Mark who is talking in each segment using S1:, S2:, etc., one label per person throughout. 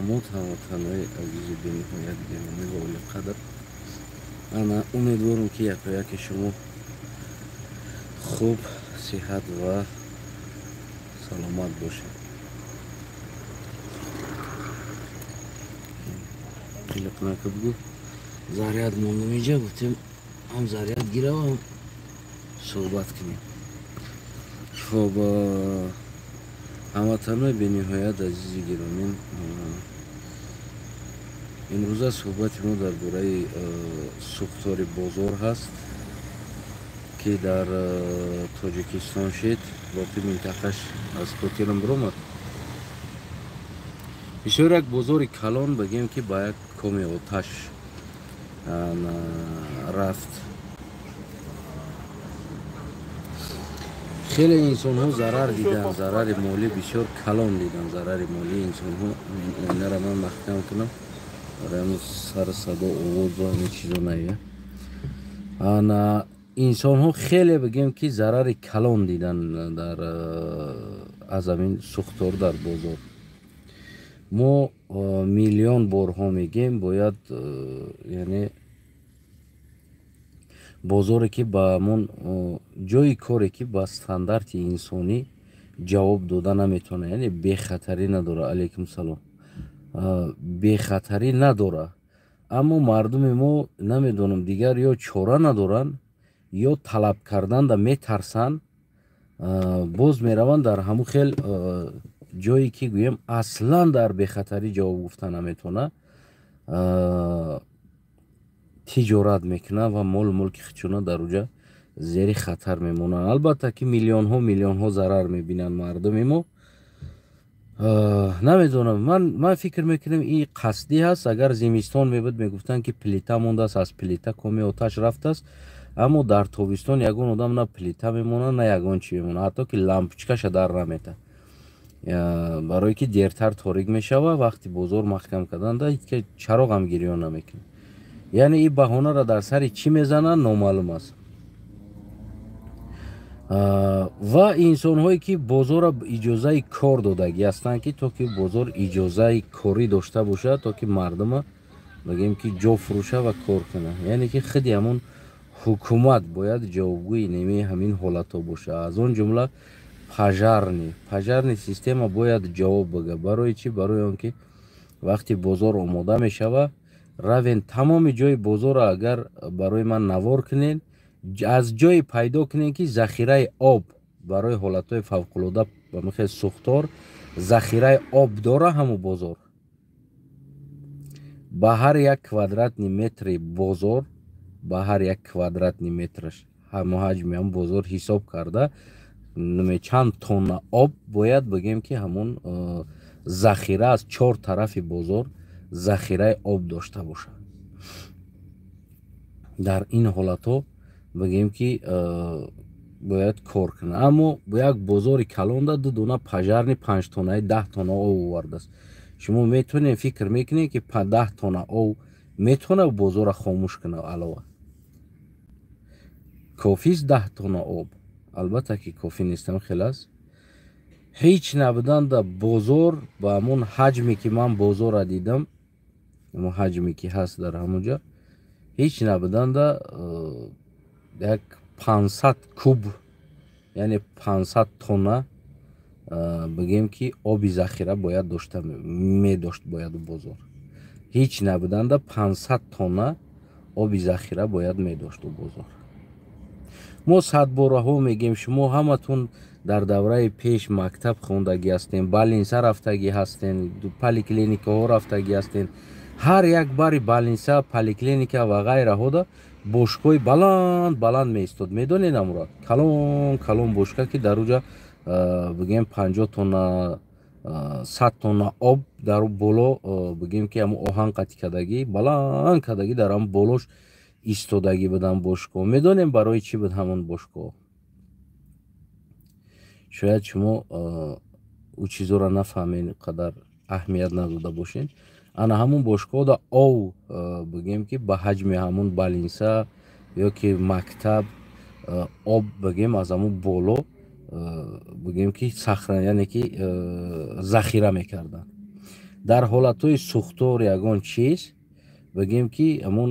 S1: Омод, ҳамватанҳои азизу бениҳоят гиромӣ ва олиқадр. Ана умедворам, ки якояки шумо хуб, сиҳат ва саломат бошед. Қилиқнака бугу, заряд мондам иҷа, гуфтем ҳам заряд гиравам, суҳбат кунем. Хоб, ҳамватанҳои бениҳоят азизи гиромӣ, имрӯза суҳбати мо дар бораи сӯхтори бозор ҳаст, ки дар Тоҷикистон шид. Боқи минтақаш аз хотирам биромад. Бисёр як бозори калон, бигем, ки ба як коми оташ рафт. Хеле инсонҳо зарар диданд, зарари молӣ бисёр калон диданд, зарари молии инсонҳо. Оинара ман маҳкам кунам, барои сар садо, овозу ҳамин чизо наояд. Ана инсонҳо хеле, бигем, ки зарари калон диданд дар аз ҳамин сӯхтор дар бозор. Мо миллион борҳо мегем, бояд, яъне бозоре ки ба ҳамон ҷои коре ки ба стандарти инсонӣ ҷавоб дода наметавонад, яъне бехатарӣ надорад, алайкум салом, бехатарӣ надорад, аммо мардуми мо, намедонам, дигар ё чора надоранд, ё талаб карданда метарсанд, боз мераванд дар ҳамун хел ҷое ки, гӯем, аслан дар бехатарӣ ҷавоб гуфта наметавонад, тиҷорат мекунанд ва молу мулки худшона дар уҷа зери хатар мемонанд. Албатта ки миллионҳо, миллионҳо зарар мебинанд мардуми мо. Намедонам, ман фикр мекунам, ин қасдӣ ҳаст. Агар зимистон мебуд, мегуфтанд, ки плита мондааст, аз плита коми оташ рафтааст. Аммо дар тобистон ягон одам на плита мемонад, на ягон чи мемонад, ҳатто ки лампочкаша дар наметад, барое ки дертар торик мешава. Вақти бозор маҳкам карданда чароғам гирён намекунад. Яъне ин баҳонаро дар сари чӣ мезананд, номаълум аст. Ва инсонҳое ки бозорро иҷозаи кор додагӣ ҳастанд, ки то ки бозор иҷозаи корӣ дошта бошад, то ки мардума, бигем, ки ҷо фурӯша ва кор кунад, яъне ки худи ҳамон ҳукумат бояд ҷавобгӯи немаи ҳамин ҳолатҳо бошад. Аз он ҷумла пожарный система бояд ҷавоб бигӯяд. Барои чӣ? Барои он ки вақти бозор омода мешавад, равен тамоми ҷои бозорро агар барои ман навор кунед, аз ҷое пайдо кунед, ки захираи об барои ҳолатҳои фавқулода, ба михел сӯхтор, захираи об дора ҳамун бозор. Ба ҳар як квадратный метри бозор, ба ҳар як квадратный метраш, ҳамо ҳаҷми ҳам бозор ҳисоб карда, чанд тонна об бояд, бигем, ки ҳамон захира аз чор тарафи бозор захираи об дошта бошад. Дар ин ҳолатҳо, бигем, ки бояд кор кунад. Аммо як бозори калонда ду дона пожарный 5 тоннаи 10 тонна об овардааст. Шумо метавонед, фикр мекунед, ки 10 тонна об метавонад бозорро хомӯш кунад? Алова кофист 10 тонна об? Албатта ки кофӣ нестам. Хел аст, ҳеҷ набуданда бозор ба ҳамон ҳаҷме ки ман бозорро дидам, ҳамон ҳаҷме ки ҳаст дар ҳамон ҷо, ҳеҷ набуданда як 500 куб, яъне 500 тонна, бигем, ки оби захира бояд дошта медошт бояд бозор. Ҳеҷ набуданда 500 тонна оби захира бояд медошту бозор. Мо садбораҳо мегем, шумо ҳаматон дар давраи пеш мактаб хондагӣ ҳастем, больница рафтагӣ ҳастем, поликлиникаҳо рафтагӣ ҳастем. Ҳар як бари больница, поликлиника ва ғайраҳода бочкаҳои баланд баланд меистод. Медонед амура, калон калон бочка, ки дар уҷа, бигем, 50 тонна, 100 тонна об дар боло, бигем, ки ҳамн оҳан қатӣ кардагӣ, баланд кардагӣ, дар ҳамн болош истодагӣ буданд бочкаҳо. Медонем, барои чӣ буд ҳамон бочкаҳо? Шояд шумо ӯ чизоро нафаҳмед, қадар аҳамият надода бошед. Ана ҳамун бочкаҳода ов, бигем, ки ба ҳаҷми ҳамун больница ё ки мактаб об, бигем, аз ҳамун боло, бигем, ки сахра, яъне ки захира мекарданд. Дар ҳолатҳои сӯхтор ягон чиз бигем ки ҳамон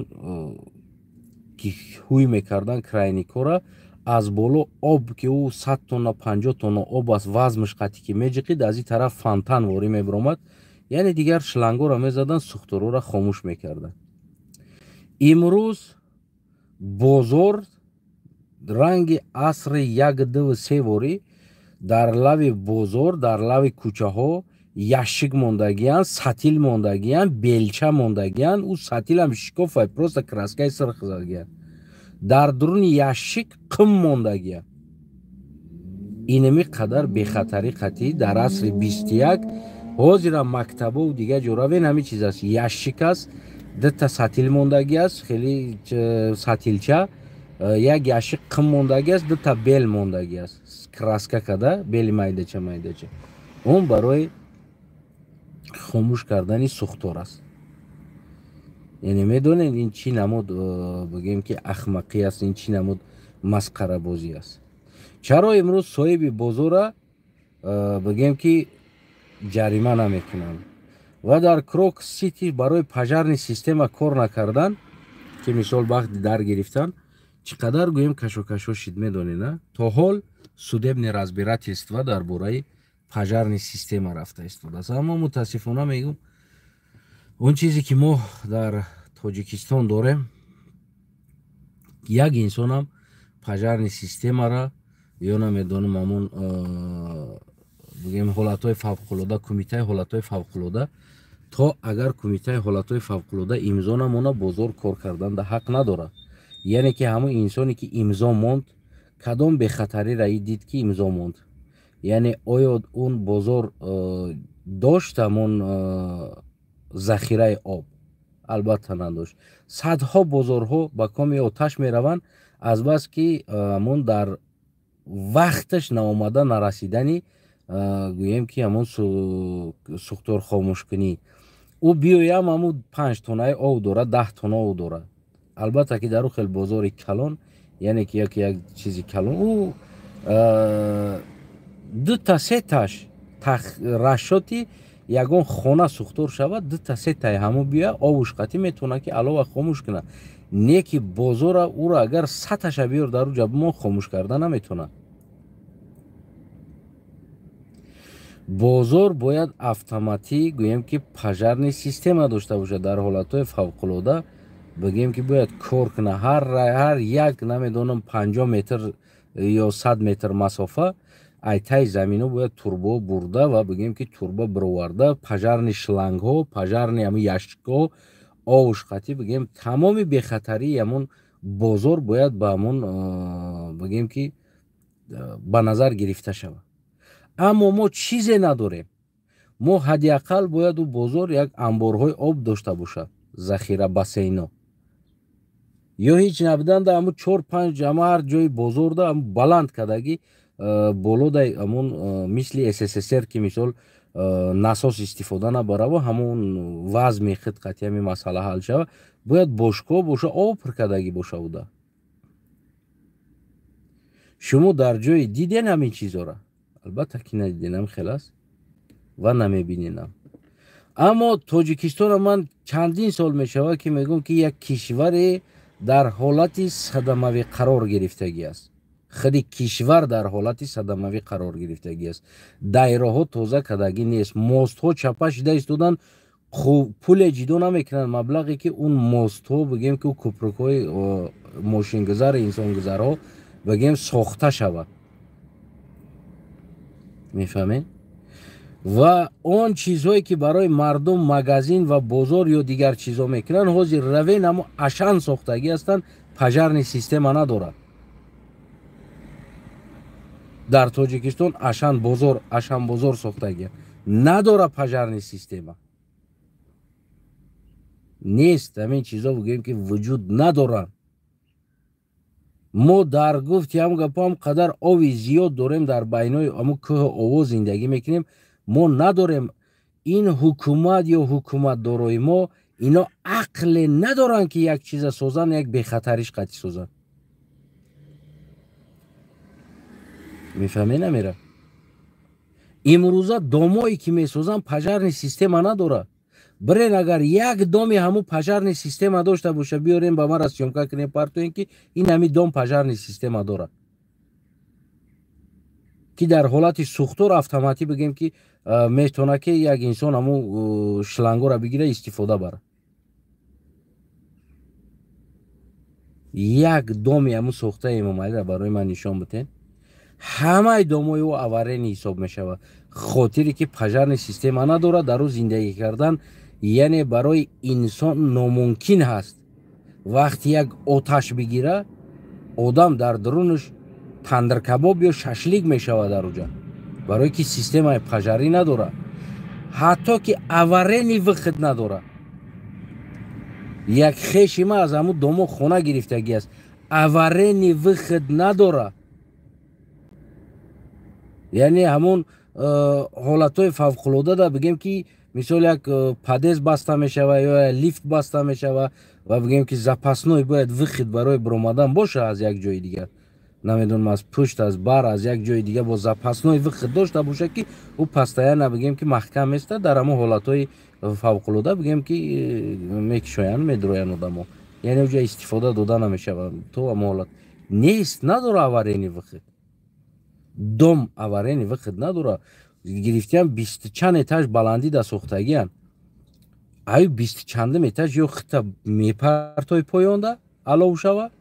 S1: ки ҳуй мекардан крайникора аз боло об ки ӯ 100 тонна 50 тонна об аст, вазмаш қатӣ ки меҷиқид, аз ин тараф фонтан ворӣ мебиромад, яъне дигар шлангоро мезадан, сӯхторҳоро хомӯш мекарданд. Имрӯз бозор ранги асри 1, 2, 3 ворӣ дар лави бозор, дар лави кӯчаҳо ящик мондагиянд, сатил мондагиянд, белча мондагиянд. Ӯ сатилам шикофай, просто краскаи сирх задагиянд. Дар дуруни ящик қим мондагиянд. Инами қадар бехатарӣ қатъӣ дар асри 21 ҳозира мактабову дигар ҷо равен ҳамин чиз аст. Ящик аст, дута сатил мондагӣ аст, хеле сатилча, як ящик қим мондагӣ аст, дута бел мондагӣ аст, краска када, бели майдача майдача. Он барои хомӯш кардани сӯхтор аст. Яъне медонед ин чӣ намуд, бигӯем ки ахмақӣ аст, ин чӣ намуд масқарабозӣ аст. Чаро имрӯз соҳиби бозора бигӯем ки ҷарима намекунанд? Ва дар Крок Сити барои пожарный система кор накардан, ки мисол вақти дар гирифтан, чӣ қадар гӯем кашокашо шид, медонед, на? То ҳол судебное разбирательство дар бораи пожарный система рафта истодааст. Аммо мутаассифона мегӯм, он чизе ки мо дар Тоҷикистон дорем, як инсонам пожарный системара ё намедонам ҳамон бигӯем ҳолатҳои фавқулода, кумитаи ҳолатҳои фавқулода, то агар кумитаи ҳолатҳои фавқулода имзо намона, бозор кор кардан да ҳақ надорад. Яъне ки ҳамон инсоне ки имзо монд, кадом бехатариро и дид ки имзо монд? Яъне оё он бозор дошт ҳамон захираи об? Албатта надошт. Садҳо бозорҳо ба коми оташ мераванд, азбас ки ҳамон дар вақташ наомада нарасидани, гӯем ки ҳамон сӯхтор хомӯшкунӣ. Ӯ биёям ҳамун 5 тоннаи об дорад, 10 тонна об дорад. Албатта ки дар ӯ хел бозори калон, яъне ки як чизи калон, ӯ дута сеташ расчёти ягон хона сӯхтор шавад, дута сетаи ҳамун биёя обуш қатӣ метавонад ки алова хомӯш кунад. Не ки бозора ӯро агар саташа биёр дар ӯ ҷабмон хомӯш карда наметавонад. Бозор бояд автоматӣ гӯем ки пожарный система дошта бошад. Дар ҳолатҳои фавқулода бигӯем ки бояд кор кунад. Ҳар як намедонам 50 метр ё 100 метр масофа айтаи замино бояд турбо бурда ва бигӯем ки турба бироварда, пожарный шлангҳо, пожарный ҳамун ящикҳо, овуш қатӣ бигӯем тамоми бехатарии ҳамун бозор бояд ба ҳамун бигӯем ки ба назар гирифта шавад. Аммо мо чизе надорем. Мо ҳадди ақал бояд ӯ бозор як амборҳои об дошта бошад, захира бассейно. Ё ҳеҷ набуданда ҳамун 4-5 ҳама ҳар ҷои бозорда ҳамун баланд кардагӣ болодай ҳамун мисли СССР ки мисол насос истифода набараву ҳамун вазми хид қатъи ҳамин масъала ҳал шава, бояд бошгоҳ боша, об пур кардагӣ боша уда. Шумо дар ҷое диден ҳамин чизора? Албатта ки надиденам, хел аст ва намебиненам. Аммо Тоҷикистонро ман чандин сол мешавад ки мегӯям ки як кишваре дар ҳолати садамавӣ қарор гирифтагӣ аст. Худи кишвар дар ҳолати садамавӣ қарор гирифтагӣ аст. Дайраҳо тоза кардагӣ нест, мостҳо чапа шида истоданд, пуле ҷидо намекунанд, маблағе ки он мостҳо бигӯем ки кӯпрукҳои мошингузар, инсонгузарҳо бигӯем сохта шавад. Мефаҳмед? Ва он чизҳое ки барои мардум магазин ва бозор ё дигар чизҳо мекунанд, ҳозир равен ҳамо ашан сохтагӣ ҳастанд, пожарный система надорад. Дар Тоҷикистон ашан бозор сохтагӣ надора, пожарный система нест. Ҳамин чизҳо бигӯем ки вуҷуд надоранд. Мо дар гуфти ҳам гапам қадар ови зиёд дорем, дар байнои ҳамун кӯҳу ово зиндагӣ мекунем, мо надорем. Ин ҳукумат ё ҳукуматдорои мо ино ақле надоранд ки як чиза созанд, як бехатариш қатъӣ созанд. Мефаҳмед намера? Имрӯза домое ки месозанд пожарный система надорад. Бирен агар як доми ҳамун пожарный система дошта боша, биёрем ба мара съёмка кунем, партоем, ки ин ҳами дом пожарный система дорад, ки дар ҳолати сӯхтор автоматӣ бигем, ки метавона, ки як инсон ҳамун шлангора бигира, истифода барад. Як доми ҳамун сохтаи Эмомалиро барои ман нишон битен. Ҳамаи домои ӯ аварийный ҳисоб мешавад, хотире ки пожарный система надорад. Дар ӯ зиндагӣ кардан яъне барои инсон номумкин ҳаст. Вақти як оташ бигира, одам дар дарунаш тандиркабоб ё шашлик мешавад дар уҷа, барое ки системаи пожарӣ надорад, ҳатто ки аварийный выход надорад. Як хеши ма аз ҳамун домо хона гирифтагӣ аст, аварийный выход надорад. Яъне ҳамун ҳолатҳои фавқулодада бигем, ки мисол як подъезд баста мешава ё лифт баста мешава ва бигем, ки запасной бояд выход барои баромадан боша аз як ҷои дигар, намедонам, аз пушт, аз бар, аз як ҷои дига бо запасной выход дошта боша, ки ӯ постоянно бигем, ки маҳкам места. Дар ҳамон ҳолатҳои фавқулода бигем, ки мекишоянд, медроянд одамо, яъне уҷа истифода дода намешавад. То ҳамон ҳолат нест, надора аварийный выход. Дом аварийный выход надора. Гирифтиам бисту чанд этаж баландӣ да сохтагиан, аю бисту чандум этаж ё хита мепартои поёнда алов шава,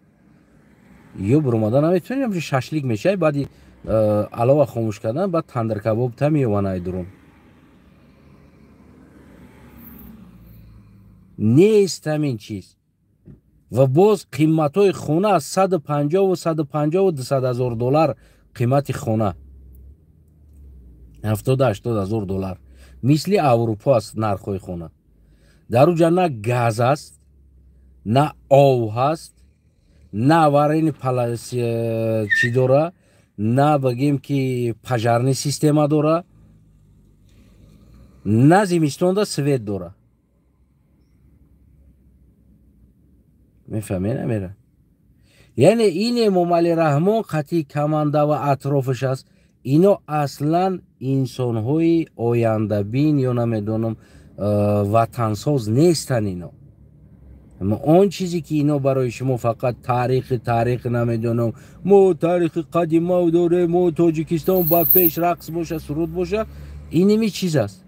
S1: ё буромада наметавонем, шашлик мешавӣ. Баъди алова хомӯш кардан, баъд тандиркабоб та меёванд ай дурун. Нест ҳамин чиз. Ва боз қиматҳои хона аз 150-у 150-у 200 ҳазор доллар, қимати хона 70-80 ҳазор доллар, мисли Аврупо аст нархҳои хона. Дар уҷа на газ аст, на ов ҳаст, на аварийный чӣ дора, на бигем, ки пожарный система дора, на зимистонда свет дора. Мефаҳме намера? Яъне ин Эмомалӣ Раҳмон қатъи каманда ва атрофаш аст, ино аслан инсонҳои ояндабин ё намедонам ватансоз нестанд ино. Он чизе ки ино барои шумо фақат таърихи намедонам, мо таърихи қадима дорем, мо Тоҷикистон ба пеш, рақс боша, суруд боша, иними чиз аст.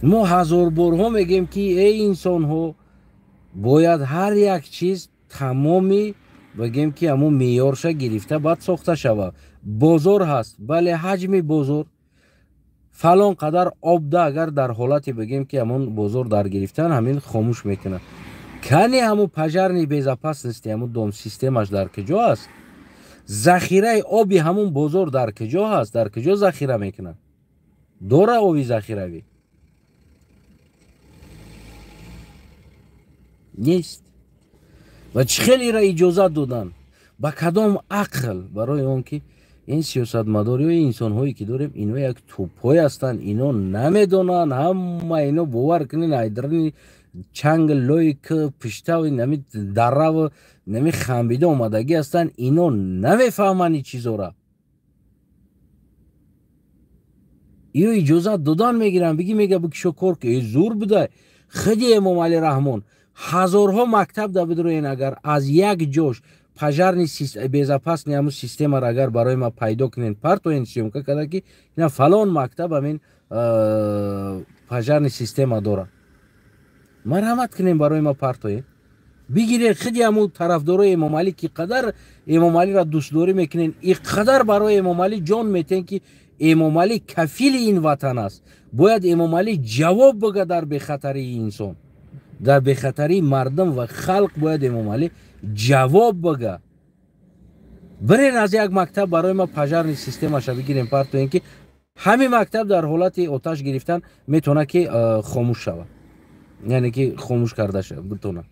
S1: Мо ҳазорборҳо мегӯем, ки эй инсонҳо, бояд ҳар як чиз тамоми бигем, ки ҳамун меъёрша гирифта баъд сохта шавад. Бозор ҳаст, бале, ҳаҷми бозор фалон қадар обда, агар дар ҳолате бигем, ки ҳамун бозор дар гирифтан, ҳамин хомӯш мекунад. Кани ҳамун пожарный безопасности ҳамун дом системаш дар куҷо аст? Захираи оби ҳамун бозор дар куҷо ҳаст? Дар куҷо захира мекунад? Дора оби захиравӣ нест. Ва чӣ хел ира иҷозат додан? Ба кадом ақл? Барои он ки ин сиёсатмадориҳои инсонҳое ки дорем, ино як тӯпҳое ҳастанд, ино намедонанд. Ҳама ино, бовар кунед, айдрини чанг лои к пиштав нами дарав нами хамбида омадагӣ ҳастанд, ино намефаҳманд ин чизора. Иё иҷозат додан мегиранд, биги мега бикишо кор ки зур будай. Худи Эмомалӣ Раҳмон ҳазорҳо мактаб да бидроен, агар аз як ҷош пожарный безопасный ҳамун системаро агар барои ма пайдо кунен, партоен, съёмка карда, ки ина фалон мактаб ҳамин пожарный система дорад, марҳамат кунем, барои ма партоен, бигирен. Худи ҳамун тарафдорои Эмомалӣ, ки қадар Эмомалиро дӯстдорӣ мекунен, и қадар барои Эмомалӣ ҷон метен, ки Эмомалӣ кафили ин ватан аст, бояд Эмомалӣ ҷавоб бигӯяд дар бехатарии инсон, дар бехатарии мардум ва халқ бояд Эмомалӣ ҷавоб бигӯяд. Бирен аз як мактаб барои ма пожарный системаша бигирем, партоем, ки ҳамин мактаб дар ҳолати оташ гирифтан метавонад, ки хомӯш шавад, яъне ки хомӯш карда битонад.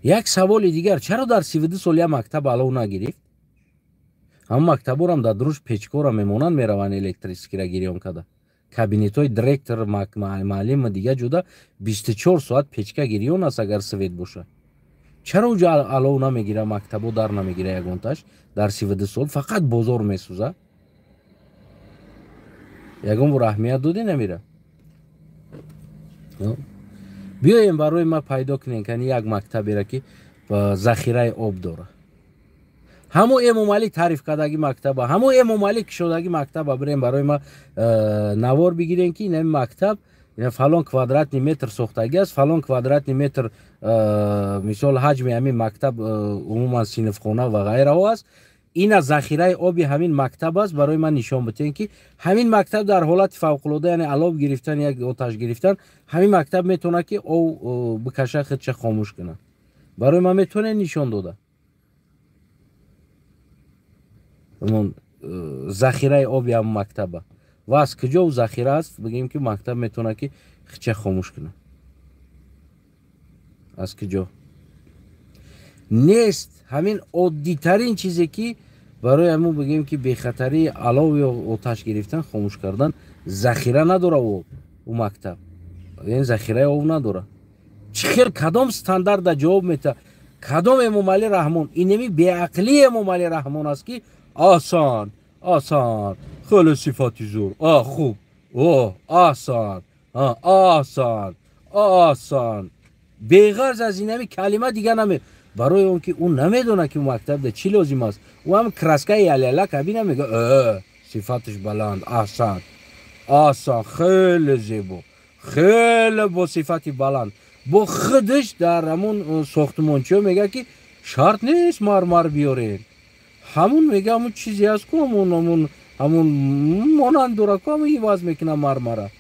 S1: Як саволи дигар: чаро дар 32 сол як мактаб алов нагирифт? Ҳамон мактаборам дар дуруш печкора мемонанд, мераванд электрическийра гирён карда. Кабинетҳои директор, муаллима дига ҷуда 24 соат печка гирён аст, агар свет бошад. Чаро уҷа алов намегира, мактабо дар намегира ягонташ дар 32 сол, фақат бозор месӯзад? Ягон бор аҳамият додӣ намира? Биёем, барои ма пайдо кунем кани як мактаберо, ки захираи об дора. Ҳамо Эмомалӣ таъриф кардаги мактаба, ҳамо Эмомалӣ кушодаги мактаба бирем, барои ма навор бигирем, ки инами мактаб фалон квадратный метр сохтагӣ аст, фалон квадратный метр, мисол, ҳаҷми ҳамин мактаб, умуман синфхона ва ғайраҳо аст. Ина захираи оби ҳамин мактаб аст. Барои ман нишон битем, ки ҳамин мактаб дар ҳолати фавқулода, яъне алов гирифтан, як оташ гирифтан, ҳамин мактаб метавонад, ки ов бикаша, худша хомӯш кунад. Барои ман метавонед нишон дода ҳамон захираи оби ҳамон мактаба ва аз куҷо захира аст, бигем, ки мактаб метавонад, ки худша хомӯш кунад? Аз куҷо нест. Ҳамин оддитарин чизе, ки барои ҳамун, бигем, ки бехатарии алов ё оташ гирифтан, хомӯш кардан, захира надора об. Ӯ мактаб, яъне захираи об надора. Чӣ хел, кадом стандарта ҷавоб мета? Кадом Эмомалӣ Раҳмон? Инеми беақлии Эмомалӣ Раҳмон аст, ки осон осон, хеле сифати зур, а хуб, о осон, осон осон, беғарз аз инами калима дига наме. Барои он ки ӯ намедонад, ки мактабда чӣ лозим аст. Ӯ ҳам краскаи яляла кабина мега, сифаташ баланд, аҳсан, аҳсан, хеле зебо, хеле бо сифати баланд. Бо худаш дар ҳамун сохтмончиҳо мега, ки шарт нест мармар биёрем. Ҳамун мега, ҳамун чизе аст ку, ҳамун монанд дора ку, ҳамун иваз мекунам мармара.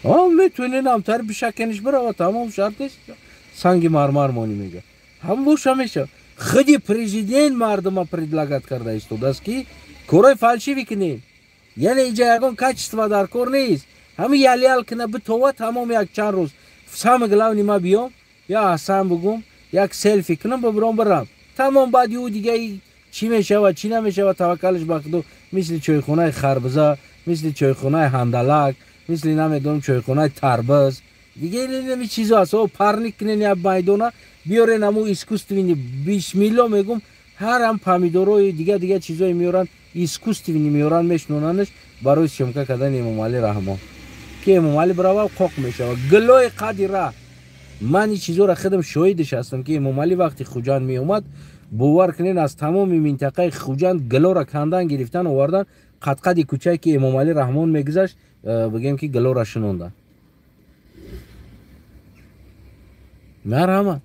S1: Метавонед ҳамтари бишакениш бирава, тамом, шарт нест санги мармар монӣ, мега. Ҳам боша меша. Худи президент мардума предлагать карда истодааст, ки корҳои фальшивый кунем, яъне иҷа ягон качество дар кор нест, ҳамин ял-ял кина битова, тамом. Як чанд рӯз, самое главное, ма биём, я аҳсан бугум, як селфи кунам, бибиром, бирам, тамом. Баъди ӯ дига чӣ мешавад, чӣ намешавад, таваккалш ба Худо. Мисли чойхонаи харбиза, мисли чойхонаи ҳандалак, мисли, намедонам, чойхонаи тарбиз, дига инами чизо аст. О, парник кунен, як майдона биёрен, ҳамун искусственный, бисмилло мегум, ҳар ҳам помидорои дига дига чизое меоранд, искусственный меоранд, мешинонанаш барои съёмка кардани Эмомалӣ Раҳмон, ки Эмомалӣ бирава, қоқ мешавад гилои қади раҳ. Ман ин чизоро худам шоҳидиш ҳастам, ки Эмомалӣ вақти Хуҷанд меомад, бовар кунед, аз тамоми минтақаи Хуҷанд гилоро кандан гирифтан, овардан, қадқади кӯчае, ки Эмомалӣ Раҳмон мегузашт, бигем, ки гилоро шинондан. Марҳамат,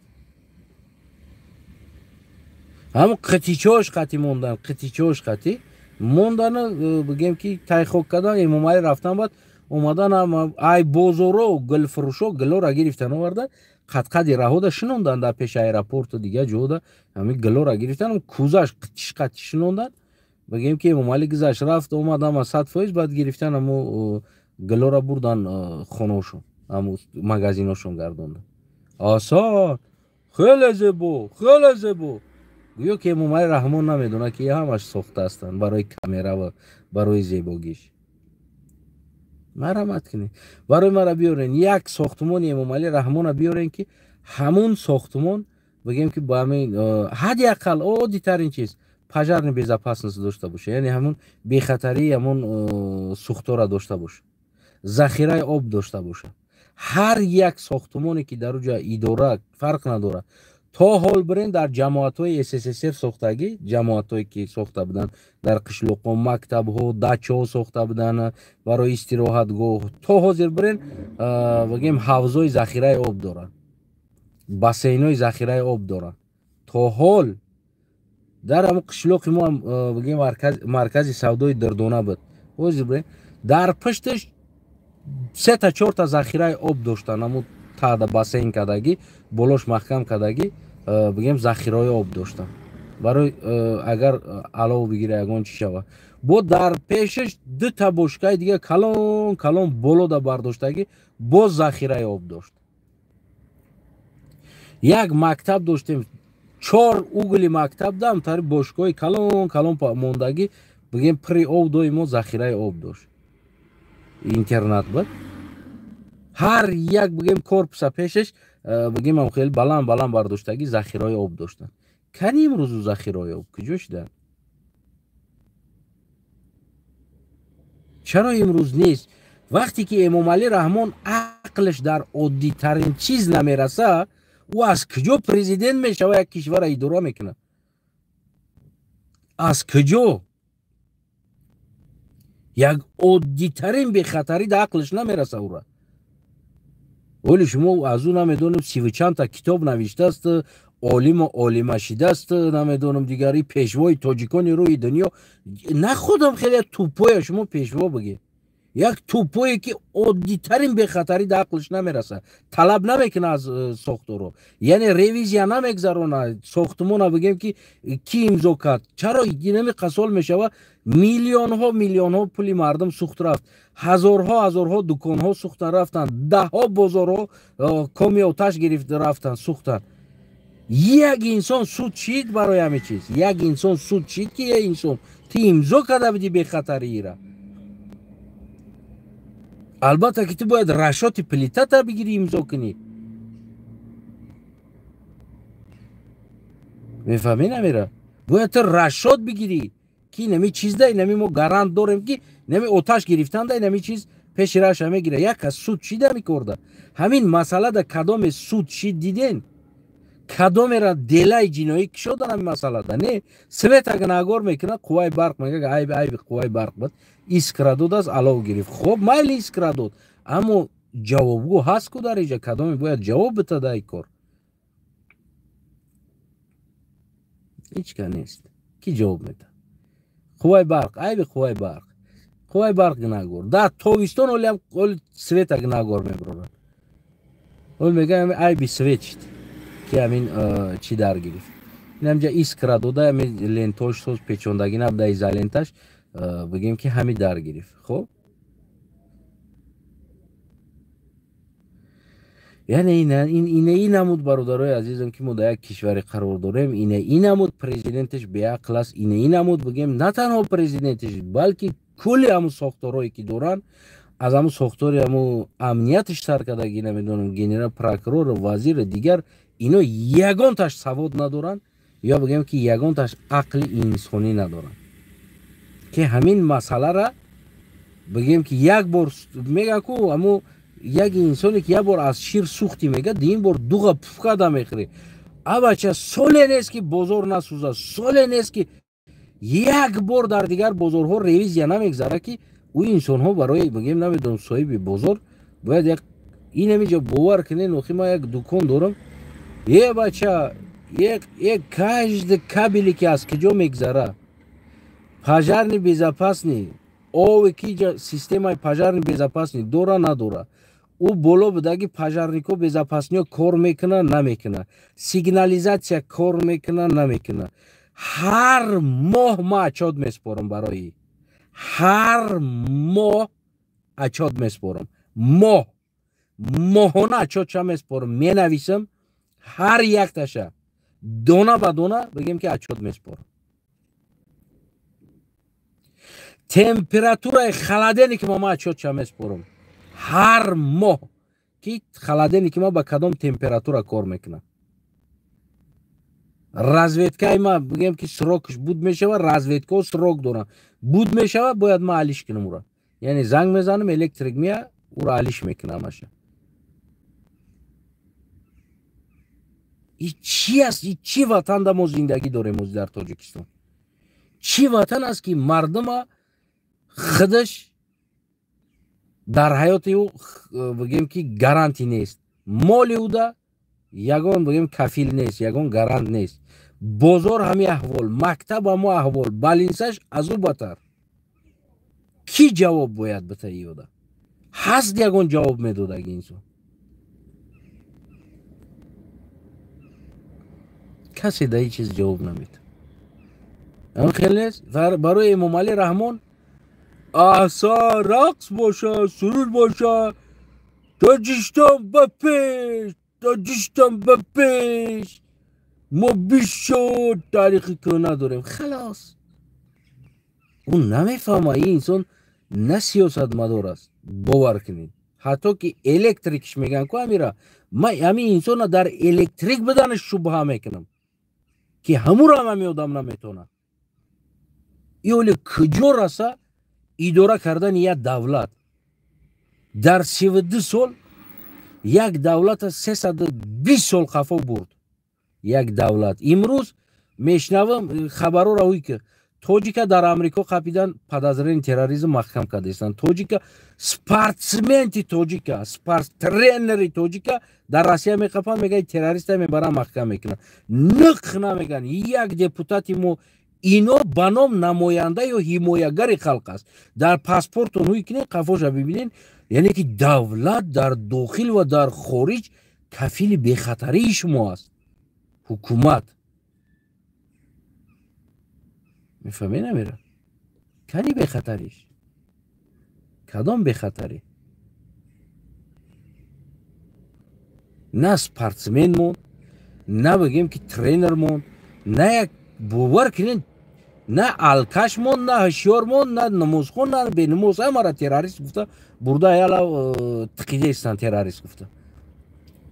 S1: ҳамн қитичош қатӣ мондан, қитичош қатӣ мондана, бигем, ки тайхок кардан. Эмомалӣ рафтан, баъд омадан, ай бозоро гулфурӯшо гилора гирифтан, овардан, қадқади раҳода шинондан, дар пеши аэропорту дига ҷода ҳамин гилора гирифтан, кӯзаш қитиш қатӣ шинондан. Бигем, ки Эмомалӣ гузашт, рафт, омад, ама 100%. Баъд гирифтан, ҳамо гилора бурдан хонаошон, ҳамо магазиношон гардондан. Осон, хеле зебо, хеле зебо. Гӯё ки Эмомалӣ Раҳмон намедонад, ки ҳамаш сохта ҳастанд барои камера ва барои зебогиш. Марҳамат кунед, барои мара биёрен як сохтмони Эмомалӣ Раҳмона, биёрен, ки ҳамун сохтмон, бигем, ки ба ҳамин ҳадди ақал оддитарин чиз, пожарный безопасность дошта боша, яъне ҳамун бехатарии ҳамун сӯхтора дошта боша, захираи об дошта боша. Ҳар як сохтмоне, ки дар уҷа идора, фарқ надорад, то ҳол бирен, дар ҷамоатҳои СССР сохтагӣ, ҷамоатҳое, ки сохта буданд дар қишлоқҳо, мактабҳо, дачаҳо сохта буданд барои истироҳатгоҳ, то ҳозир бирен, бигем, ҳавзҳои захираи об доранд, бассейнҳои захираи об доранд. То ҳол дар ҳамн қишлоқи мо, бигем, маркази савдои Дирдона буд, ҳозир бирен, дар пушташ сета чорта захираи об доштанд. Ҳамун таъда бассейн кардагӣ, болош маҳкам кардагӣ, бигем, захираҳои об доштанд барои агар алов бигира, ягон чӣ шава. Бо дар пешаш дута бошкаи дига калон калон болода бардоштагӣ, боз захираи об дошт. Як мактаб доштем, чор угли мактаб дам тари бошгоҳи калон калон мондагӣ, бигем, пури об, доимо захираи об дошт. Интернат буд. Ҳар як, бигем, корпуса пешаш, бигем, ам хеле баланд баланд бардоштагӣ захираҳои об доштанд. Кани имрӯзу захираҳои об куҷо шуданд? Чаро имрӯз нест? Вақте ки Эмомалӣ Раҳмон ақлаш дар оддитарин чиз намераса, ӯ аз куҷо президент мешава, як кишварро идора мекунад? Аз куҷо? Як оддитарин бехатарӣ дар ақлаш намераса ӯра. Оли шумо аз ӯ намедонам сиву чандта китоб навиштааст, олиму олима шидааст, намедонам дигари пешвои тоҷикони рӯи дунё. На худам хеле тупоя шумо пешво бигед. Як тупое ки оддитарин бехатарӣ дар ақлаш намераса, талаб намекунад аз сохторо, яъне ревизия намегзаронад сохтмона, бигем ки ки имзо кард. Чаро инами қасол мешава? Миллионҳо миллионҳо пули мардум сӯхт рафт, ҳазорҳо ҳазорҳо дуконҳо сӯхтан рафтанд, даҳҳо бозорҳо коми оташ гирифт рафтанд, сӯхтанд. Як инсон суд шид барои ҳамин чиз, як инсон суд шид ки як инсон ту имзо карда будӣ бехатариира. Албатта ки ту бояд рашоти плитата бигирӣ, имзо кунӣ. Мефаҳмӣ намера? Бояд ту рашот бигирӣ ки инами чизда, инами мо гарант дорем ки инами оташ гирифтанда инами чиз пеши раша мегира. Як кас суд шида мекорда. Ҳамин масъалада кадоме суд шид диден? Кадомера делаи ҷиноӣ кушодан ҳамин масъалада? Не, света гунаҳгор мекунад, қувваи барқ мегӯяд, айби айби қувваи барқ буд, искра додааст, алов гирифт. Хоб, майли искра дод, аммо ҷавобгӯ ҳаст ку дар инҷа, кадоме бояд ҷавоб битада ин кор? Ҳеҷ ка нест. Ки ҷавоб медиҳад? Қувваи барқ, айби қувваи барқ, қувваи барқ гунаҳгор. Дар тобистон олиам света гунаҳгор мебарорад. Ол мегӯяд айби свет шид ки ҳамин чӣ дар гирифт. Инамҷа искра дода, ҳамин лентош соз печондагӣ набуда, изоленташ бигем ки ҳамин дар гирифт. Хоб, яъне ина ин намуд, бародарои азизам, ки мо дар як кишваре қарор дорем, ина ин намуд президенташ беақл аст, ина ин намуд бигем на танҳо президенташ, балки кулли ҳамун сохторҳое ки доранд, аз ҳамун сохтори ҳамун амнияташ сар кардаги, намедонам, генерал прокурор, вазир, дигар, ино ягонташ савод надоранд, ё бигем ки ягонташ ақли инсонӣ надоранд, ки ҳамин масъалара бигем ки як бор мегӯянд ку ҳамун як инсоне ки як бор аз шир сӯхтӣ, мегӯяд, дуюм бор дуға пуф карда мехӯрӣ. Абача соле нест ки бозор насӯзад, соле нест ки як бор дар дигар бозорҳо ревизия намегзара, ки ӯ инсонҳо барои бигем намедонам соҳиби бозор бояд як инамиҷо бовар кунед, охи ман як дукон дорам, е бача, як каждый кабеле ки аз куҷо мегзара, пожарный безопасный, ове ки системаи пожарный безопасный дора надора, ӯ боло будаги пожарнико безопасниё кор мекуна намекуна, сигнализатсия кор мекуна намекуна. Ҳар моҳ ман отчёт меспорам барои, ҳар моҳ отчёт меспорам, моҳ моҳона отчётша меспорам, менависам ҳар якташа дона ба дона, бигем ки отчёт меспорам. Температураи холодильники ма ман отчётша меспорам ҳар моҳ, ки холодильники ма ба кадом температура кор мекунад. Разведкаи ма бигем ки срокаш буд мешава, разведкаҳо срок доранд, буд мешава, бояд ман алиш кунам ӯра. Яъне занг мезанам, электрик мея, ӯра алиш мекунам ҳамаша. И чӣ аст? И чӣ ватанда мо зиндагӣ дорем оз дар Тоҷикистон? Чӣ ватан аст ки мардума худаш дар ҳаёти ӯ бигем ки гаранти нест, моли ӯда ягон бигем кафил нест, ягон гарант нест. Бозор ҳами аҳвол, мактаб ҳамо аҳвол, балинсаш аз ӯ батар. Кӣ ҷавоб бояд бита иёда? Ҳаст ягон ҷавоб медодаги инсон? Касе дар ҳеҷ чиз ҷавоб намедиҳад. Ам хеле нест. Барои Эмомалӣ Раҳмон аҳсан рақс боша, суруд боша, Тоҷикистон ба пеш, Тоҷикистон ба пеш, мо бисёр таърихи кӯҳна дорем. Халос, ӯ намефаҳмад. Ин инсон на сиёсатмадор аст, бовар кунед. Ҳатто ки электрикш мегӯянд ку амира, ман ҳамин инсонро дар электрик буданаш шубҳа мекунам, ки ҳамуро ҳам ҳамин одам наметавонад. И оле куҷо раса Идора кардани як давлат дар 32 сол як давлата 320 сол қафо бурд. Як давлат. Имрӯз мешнавам хабарора ҳуй ки тоҷика дар Амрико қапидан, подозрение терроризм маҳкам кардастанд. Тоҷика, спортсменти тоҷика, тренери тоҷика дар Россия меқапанд, мегӯяд террориста, мебаранд, маҳкам мекунанд. Ниқ намегӯянд. Як депутати мо, ино ба ном намоянда ё ҳимоягари халқ аст. Дар паспортон ҳуй кунед, қафоша бибинед, яъне ки давлат дар дохил ва дар хориҷ кафили бехатарии шумо аст. Ҳукумат. Мефаҳмед намера? Кани бехатариш? Кадом бехатарӣ? На спортсмен монд, на бигем ки тренер монд, на як бовар кунед, на алкаш монд, на ҳушёр монд, на намозхон, на бенамоз. Ҳамара террорист гуфта бурда, яла тиқидаистанд террорист гуфта.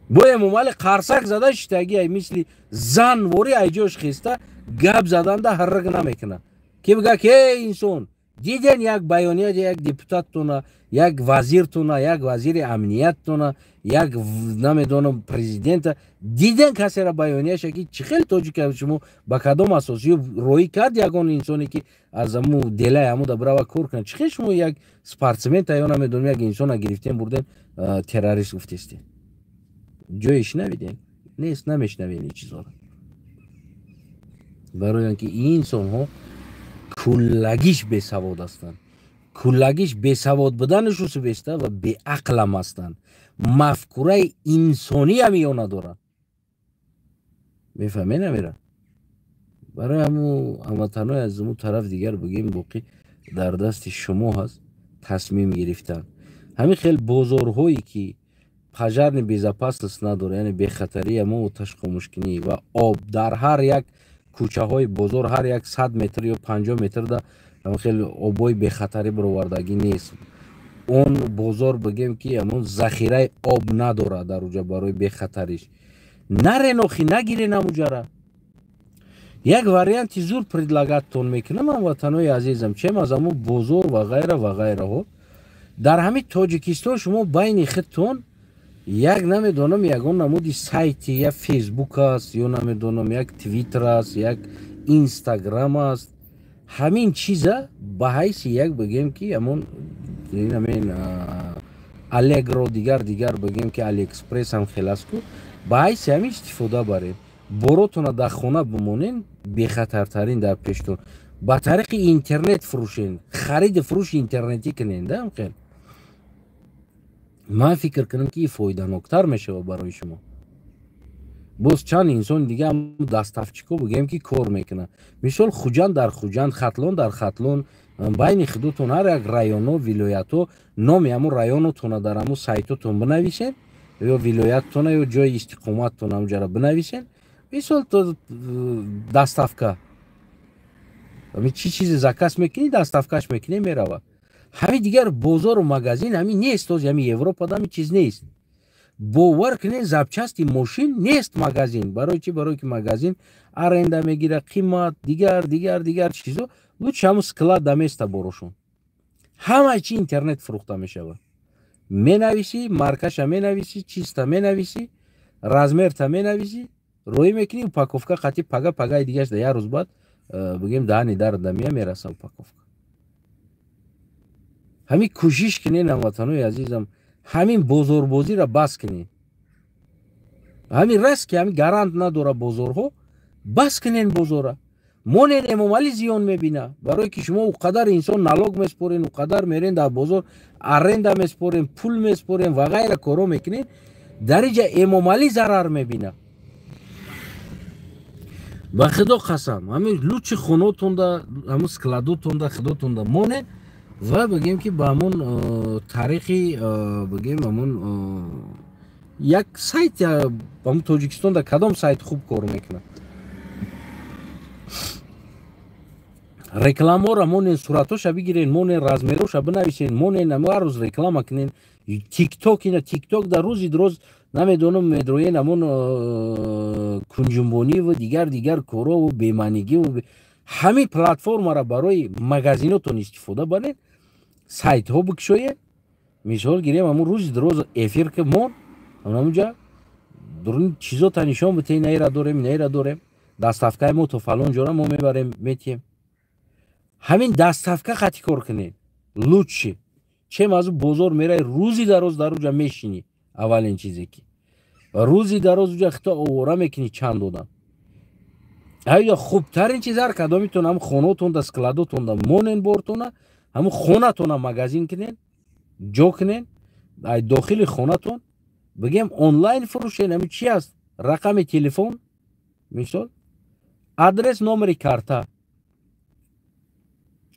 S1: Бо Эмомалӣ қарсак зада шитаги, ай мисли занвори айҷош хеста гап заданда ҳаррак намекунад. Ки бигӯяд ки эй инсон, диден як баёния як депутаттона, як вазиртона, як вазири амнияттона, як намедонам президента, диден касера баёнияша ки чӣ хел тоҷика шумо ба кадом асос ё роӣ кард ягон инсоне ки аз аму делаи амуда бирава кор кунад? Чӣ хел шумо як спортсмента ё намедонам як инсона гирифтем, бурдем, террорист гуфтестем? Ҷое шунавидем? Нест, намешнавем ин чизоро. Барои он ки ин инсонҳо куллагиш бесавод ҳастанд. Куллагиш бесавод буданашон беста ва беақлам ҳастанд. Мафкураи инсониам ё надоранд. Мефаҳмед намера? Барои ҳаму ҳамватанҳои аз ӯ тараф дигар бигем, боқӣ дар дасти шумо ҳаст тасмим гирифтан. Ҳамин хел бозорҳое ки пожарный безопасность надорад, яъне бехатарии мо оташхомӯшкунӣ ва об дар ҳар як кӯчаҳои бозор ҳар як 100 метр ё 50 метр да хеле обҳои бехатарӣ баровардагӣ нест. Он бозор бигем ки ҳамон захираи об надорад дар уҷа барои бехатариш. Нарен охи, нагирен ҳамуҷара. Як варианти зур предлагаттон мекунам, ҳамватанои азизам, чем аз ҳамон бозор ва ғайра ва ғайраҳо. Дар ҳамин Тоҷикистон шумо байни худтон як намедонам ягон намуди сайти, я Фейсбук аст, ё намедонам як Твиттер аст, як Инстаграм аст. Ҳамин чиза ба ҳайси як бигем ки ҳамон ҳамин Алегро, дигар дигар бигем ки Алиэкспресс ҳам хел аст ку, ба ҳайси ҳамин истифода барем. Боротона дар хона бимонен, бехатартарин дар пештон. Ба тариқи интернет фурӯшен, хариди фурӯши интернетӣ кунен, да хел. Ман фикр кунам ки фоиданоктар мешавад барои шумо. Боз чанд инсони дига доставщико бигем ки кор мекунанд. Мисол Хуҷанд дар Хуҷанд, Хатлон дар Хатлон, байни худотон ҳар як районо, вилоятҳо номи ҳамун районотона дар ҳамун сайтотон бинависен, ё вилояттона, ё ҷои истиқоматтон ҳамуҷара бинависен. Мисол то доставка. Ҳамин чӣ чизе заказ мекунӣ, доставкаш мекунӣ, мерава. Ҳамин дигар бозору магазин ҳамин нест, този ҳамин Европада ҳамин чиз нест. Бовар кунед, запчасти мошин нест магазин. Барои чӣ? Барои ки магазин аренда мегира, қимат, дигар дигар дигар чизо. Лучше ҳамун склад даместа борошон. Ҳама чи интернет фурӯхта мешавад. Менависӣ, маркаша менависӣ, чиста менависӣ, размерта менависӣ, роӣ мекунӣ, упаковка қати пага, пагаи дигаш да як рӯз баъд бигем даҳани дар дамия мераса упаковка. Ҳамин кӯшиш кунед, ҳамватанои азизам, ҳамин бозорбозиро бас кунед. Ҳамин раст ки ҳамин гарант надора бозорҳо, бас кунед бозора. Монен Эмомалӣ зиён мебина, барое ки шумо ӯ қадар инсон налог меспорен, ӯ қадар мерен дар бозор аренда меспорен, пул меспорен ва ғайра корҳо мекунед, дар инҷа Эмомалӣ зарар мебина. Ба худо қасам, ҳамин лучи хонотонда, ҳамун складотонда, худотонда монед ва бигем ки ба ҳамон тариқи бигем ҳамон як сайт, ҳамон Тоҷикистонда кадом сайт хуб кор мекунад? Рекламаро монен, суратоша бигирен, монен, размероша бинависен, монен, ҳар рӯз реклама кунен. Тикток, ина тикток дар рӯзи дроз намедонам медроен ҳамон кунҷумбониву дигар дигар корову бемаънигиву ҳамин платформаро барои магазинотон истифода баред. Сайтҳо бикушоед, мисол гирем, ҳамун рӯзи дароз эфир ки мон, ҳамунҷа дурун чизота нишон бите, инаира дорем, инаира дорем, доставкаи мо то фалон ҷора мо мебарем, метиҳем. Ҳамин доставка хати кор кунед лучше, чем аз бозор мераи, рӯзи дароз дар уҷа мешинӣ. Аввалин чизе ки рӯзи дароз уҷа хито овора мекунӣ чанд одам. Ая хубтарин чиз, ҳар кадомитон ҳам хонотонда, складотонда монен, бортона ҳамун хонатона магазин кунен, ҷо кунен, ай дохили хонатон бигем онлайн фурӯшен. Ҳамин чи аст? Рақами телефон, мисол, адрес, номери карта.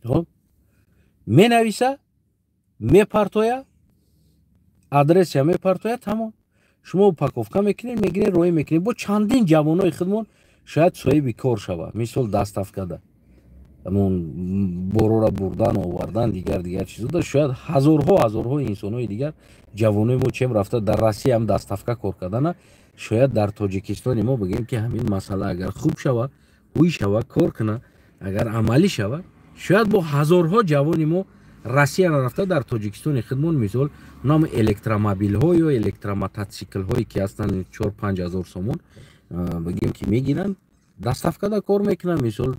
S1: Хоб, менависа, мепартоя, адресия мепартоя, тамом. Шумо упаковка мекунед, мегиред, роҳӣ мекунед. Бо чандин ҷавонои худмон шояд соҳиби кор шава. Мисол, доставкада, ҳамон борора бурдан, овардан, дигар дигар чизода шояд ҳазорҳо ҳазорҳо инсонҳои дигар, ҷавонои мо чем рафта дар Россия ҳам доставка кор кардана, шояд дар Тоҷикистони мо бигем ки ҳамин масъала агар хуб шава, ҳуй шава, кор куна, агар амалӣ шава, шояд бо ҳазорҳо ҷавони мо Россия рафта дар Тоҷикистони худмон, мисол, нам электромобилҳо ё электромототсиклҳое ки ҳастанд, 4-5 ҳазор сомон бигем ки мегиранд, доставкада кор мекунанд, мисол,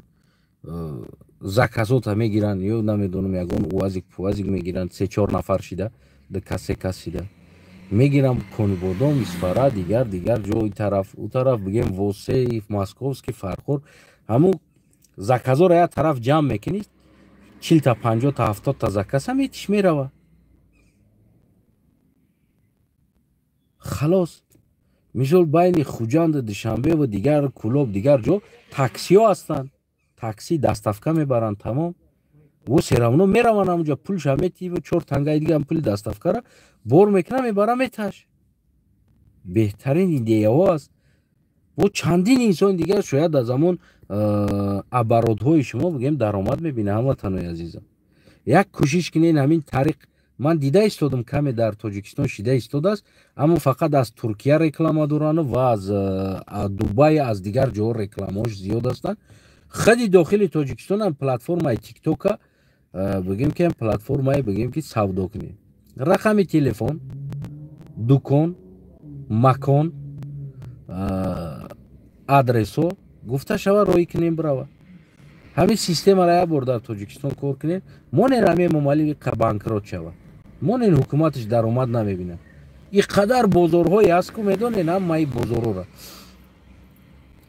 S1: заказота мегиранд ё намедонам, ягон уазик пуазик мегиранд, се-чор нафар шида, ду кас, се кас шида мегирам, Конибодом, Исфара, дигар дигар ҷои тараф, у тараф, бигем, Восе, Московский, Фархор, ҳамун заказоро як тараф ҷамъ мекунӣ, 40-та, 50-та, 70-та заказа метиш, мерава, халос. Мисол, байни Хуҷанду Душанбе ва дигар Кӯлоб, дигар ҷо таксиҳо ҳастанд, такси доставка мебаранд, тамом. Во всё равно мераванд ҳамунҷа, пулша метиҳӣ, чор тангаи дига пули доставкара бор мекунам, мебарам, меташ. Беҳтарин идеяҳо аст. Бо чандин инсони дигар шояд аз ҳамон оборотҳои шумо, бигем, даромад мебина. Ҳамватанои азизам, як кӯшиш кунед ҳамин тариқ. Ман дида истодам, каме дар Тоҷикистон шида истодааст, аммо фақат аз Туркия реклама дорану ва аз Дубай, аз дигар ҷоҳо рекламаҳош зиёд ҳастанд. Худи дохили Тоҷикистон ҳам платформаи Тиктока, бигем ки платформае, бигем ки савдо кунед, рақами телефон, дукон, макон, адресҳо гуфта шава, роҳӣ кунем, бирава. Ҳамин системаро як бор дар Тоҷикистон кор кунед, монен ҳами Эмомалӣ банкрот шава, монен ҳукуматаш даромад намебинад. И қадар бозорҳое ҳаст ку, медонед, ҳамаи бозорҳоро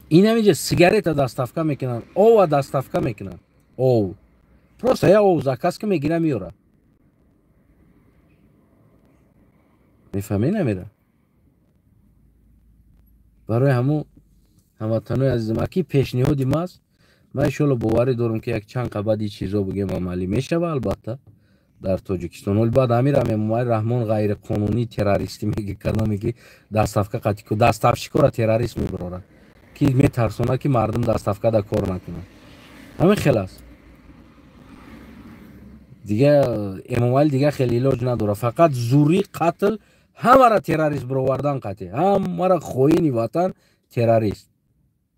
S1: ин ҳаминҷа сигарета доставка мекунанд, ова доставка мекунанд, ов просто як ов заказ ки мегира, меёра. Мефаҳмед намера? Барои ҳамун, ҳамватанои азизам, аки пешниҳоди маст, ман иншоалло боварӣ дорам ки як чанд қабади чизо, бигем, амалӣ мешава, албатта, дар Тоҷикистон. Ҳол баъд амир Эмомалӣ Раҳмон ғайриқонунӣ террористӣ меги, кадоме ки доставка қатӣ, доставщикора террорист мебарорад, ки метарсонад, ки мардум доставкада кор накунад. Ҳамин хел аст. Дига Эмомалӣ дига хеле илоҷ надорад, фақат зурӣ, қатл, ҳамара террорист бировардан, қатъи ҳамара хоини ватан, террорист.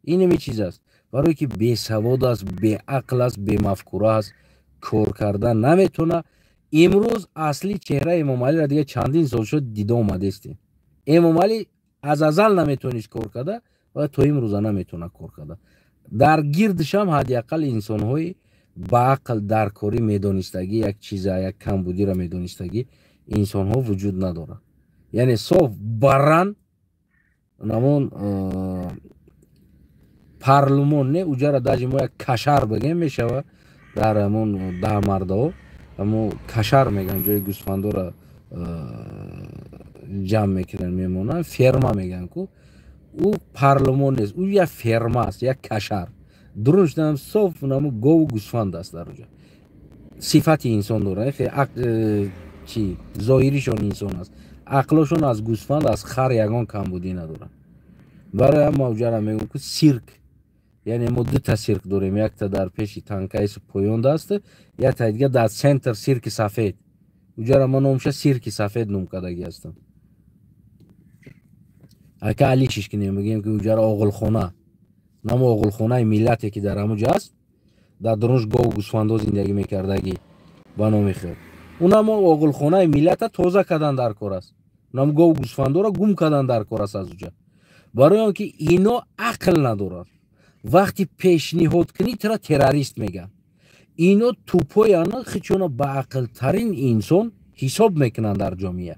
S1: Инами чиз аст, барое ки бесавод аст, беақл аст, бемафкура аст, кор кардан наметавона. Имрӯз асли чеҳраи Эмомалиро дига чандин сол шуд дида омадестем. Эмомалӣ аз азал наметавонист кор карда ва то имрӯза наметавона кор карда. Дар гирдишам ҳадди ақал инсонҳои баақл, даркорӣ медонистагӣ, як чиза, як камбудиро медонистагӣ инсонҳо вуҷуд надорад. Яъне соф баран намон парлумон не, уҷара даже мо як кашар бигем мешава. Дар ҳамон даҳмардаҳо ҳамо кашар меган, ҷои гӯсфандора ҷамъ мекунанд, мемонанд, ферма меган ку. Ӯ парлумон нест, ӯ як ферма аст, як кашар. Дурун шуданам соф намо гову гӯсфанд аст дар уҷа. Сифати инсон дорад, чи зоҳиришон инсон аст, ақлошон аз гӯсфанд, аз хар ягон камбудӣ надорад. Барои ҳама уҷара мегӯм ку сирк. Яъне мо дута сирк дорем: якта дар пеши танкаис поёнда аст, якта дига дар центр, сирки сафед. Уҷара ма номша сирки сафед ном кардагӣ ҳастам. Ака алишиш кунем, бигем ки уҷара оғилхона, намо оғилхонаи миллате ки дар ҳамуҷа аст, дар дурунш гову гӯсфандо зиндагӣ мекардагӣ ба номи худ. Унамо оғилхонаи миллата тоза кардан дар кор аст, унам гов гӯсфандора гум кардан дар кор аст аз уҷа, барои он ки ино ақл надоранд. Вақти пешниҳод кунӣ, тура террорист мегӯянд. Ино тупояна, хичона баақлтарин инсон ҳисоб мекунанд дар ҷомеа,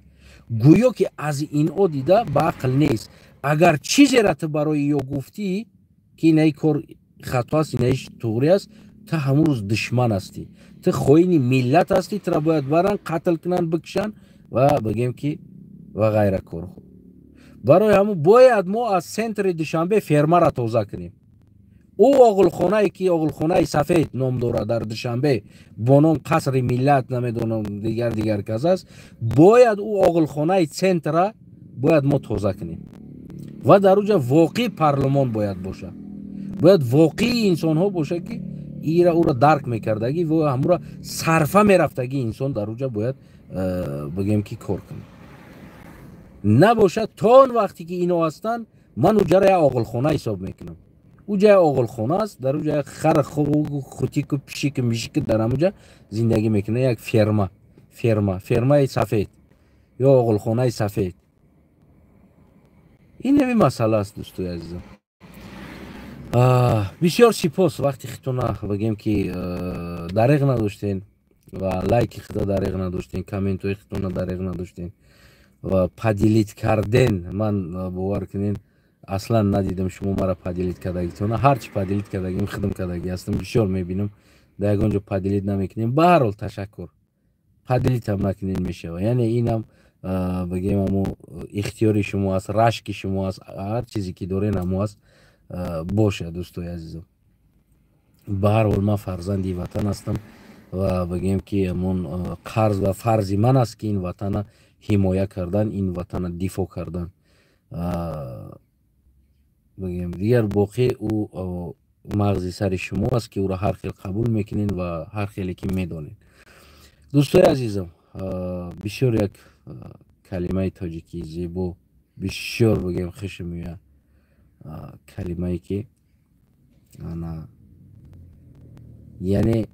S1: гӯё ки аз ино дида баақл нест. Агар чизера ту барои ё гуфтӣ, ки инаи кор хато аст, инаи туғрӣ аст, ту ҳамун рӯз душман ҳастӣ, ту хоини миллат ҳастӣ, тура бояд баранд, қатл кунанд, бикушанд ва бигем ки ва ғайра корҳо. Барои ҳамун бояд мо аз центри Душанбе фермара тоза кунем. Ӯ оғилхонае, ки оғилхонаи сафед ном дорад дар Душанбе, бо ном Қасри миллат, намедонам, дигар дигар кас аст, бояд ӯ оғилхонаи центра бояд мо тоза кунем ва дар уҷа воқеи парлумон бояд бошад, бояд воқеии инсонҳо бошад, ки ира ӯро дарк мекардагӣ ва ҳамура сарфа мерафтагӣ инсон дар уҷа бояд бигем ки кор кунад. Набошад, то он вақте ки ино ҳастанд, ман уҷара як оғилхона ҳисоб мекунам. Уҷа як оғилхона аст, дар уҷа як хар, хутику, пишику, мишику дар ҳамуҷа зиндагӣ мекунад. Як фермаи сафед ё оғилхонаи сафед. Ин ҳами масъала аст, дӯстои азизам. Бисёр сипос, вақти хитона бигем ки дареғ надоштен ва лайки хида дареғ надоштен, комментҳои хитона дареғ надоштен ва поделить карден. Ман, бовар кунен, аслан надидам шумо мара поделить кардагитона. Ҳарчи поделить кардагим, хидм кардагӣ ҳастам. Бисёр мебинам, дар ягон ҷо поделить намекунем. Ба ҳар ҳол, ташаккур. Поделитьам накунен, мешава, яъне инам бигем амо ихтиёри шумо аст, рашки шумо аст, ҳар чизе ки дорен, амо аст. Бошад, дӯстои азизам. Ба ҳар ҳол, ман фарзанди ватан ҳастам ва бигем ки ҳамон қарз ва фарзи ман аст, ки ин ватана ҳимоя кардан, ин ватана дифоъ кардан. Бигем, дигар боқӣ ӯ мағзи сари шумо аст, ки ӯро ҳар хел қабул мекунед ва ҳар хеле ки медонед. Дӯстои азизам, бисёр як калимаи тоҷикии зебо, бисёр бигем хушм меояд, калимае ки ана, яъне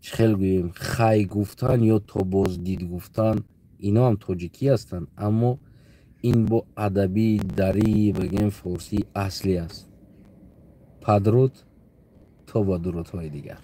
S1: чӣ хел гӯем, хай гуфтан ё то боздид гуфтан, ино ҳам тоҷикӣ ҳастанд, аммо ин бо адабии дарии, бигем, форсии аслӣ аст. Падруд, то ба дурудҳои дигар.